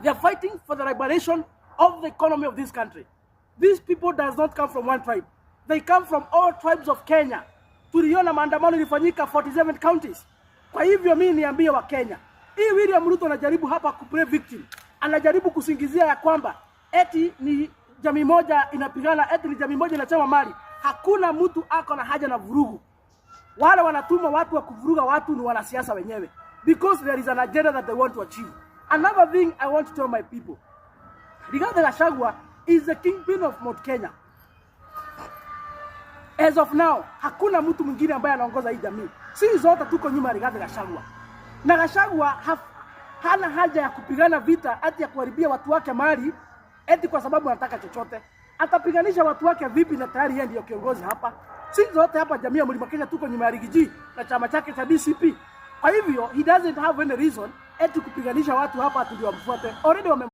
They are fighting for the liberation of the economy of this country. These people does not come from one tribe. They come from all tribes of Kenya. Tuliona maandamano ilifanyika 47 counties. Kwa hivyo mimi niambie Wakenya, hii William Ruto anajaribu hapa kuplay victim, anajaribu kusingizia ya kwamba eti ni jamii moja inapigana, eti ni jamii moja inachoma mali. Hakuna mtu ako na haja na vurugu. Wale wanatuma watu wa kuvuruga watu ni wanasiasa wenyewe, because there is an agenda that they want to achieve. Another thing I want to tell my people, Rigathi Gachagua is the kingpin of Mount Kenya. As of now, hakuna mtu mwingine ambaye anaongoza hii jamii. Sisi zote tuko nyuma ya Rigathi Gachagua. Na Gachagua hana haja ya kupigana vita ati ya kuharibia watu wake mali eti kwa sababu anataka chochote. Atapiganisha watu wake vipi na tayari yeye ndiyo kiongozi hapa? Sisi zote hapa jamii ya Mlima Kenya tuko nyuma ya Riggy G na chama chake cha DCP. Kwa hivyo he doesn't have any reason eti kupiganisha watu hapa ati ndio wamfuate. Already wame